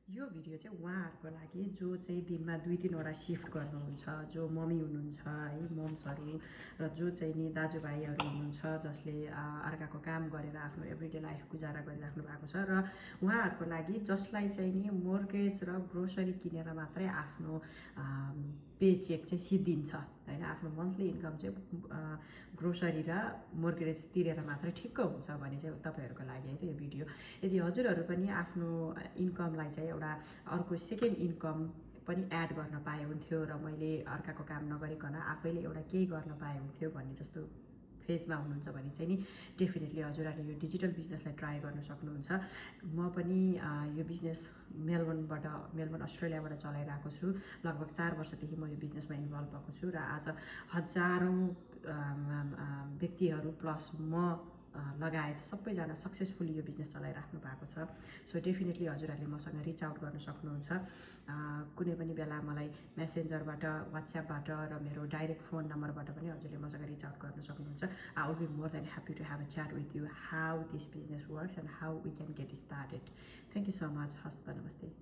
यो भिडियो चाहिँ उहाँहरूको लागि जो चाहिँ दिनमा 2-3 वटा सिफ्ट गर्नुहुन्छ, जो मम्मी हुनुहुन्छ है, मम्सहरू र जो चाहिँ नि दाजुभाइहरू हुनुहुन्छ जसले अर्काको काम गरेर आफ्नो एभ्रिडे लाइफ गुजारा गरिराख्नु भएको छ र उहाँहरूको लागि जसलाई चाहिँ नि मोर्गेज र ग्रोसरी किनेर मात्रै आफ्नो पे चेक चाहिँ सिद्धिन्छ होइन, आफ्नो मन्थली इन्कम चाहिँ ग्रोसरी र मोर्गेज तिरेर मात्रै ठिक्क हुन्छ भने चाहिँ तपाईँहरूको लागि है त यो भिडियो। यदि हजुरहरू पनि आफ्नो इन्कमलाई चाहिँ एउटा अर्को सेकेन्ड इन्कम पनि एड गर्न पाए हुन्थ्यो र मैले अर्काको काम नगरिकन आफैले एउटा केही गर्न पाए हुन्थ्यो भन्ने जस्तो फेजमा हुनुहुन्छ भने चाहिँ नि डेफिनेटली हजुरहरूले यो डिजिटल बिजनेसलाई ट्राई गर्न सक्नुहुन्छ। म पनि यो बिजनेस मेलबर्न अस्ट्रेलियाबाट चलाइरहेको छु। लगभग 4 वर्षदेखि म यो बिजनेसमा इन्भल्भ भएको छु र आज हजारौँ व्यक्तिहरू प्लस म लगायत सबैजना सक्सेसफुली यो बिजनेस चलाइराख्नु भएको छ। सो डेफिनेटली हजुरहरूले मसँग रिच आउट गर्न सक्नुहुन्छ। कुनै पनि बेला मलाई मेसेन्जरबाट, वाट्सएपबाट र मेरो डाइरेक्ट फोन नम्बरबाट पनि हजुरले मसँग रिच आउट गर्न सक्नुहुन्छ। I will be more than happy to have a chat with you how this business works and how we can get started. Thank you so much. हस्त नमस्ते।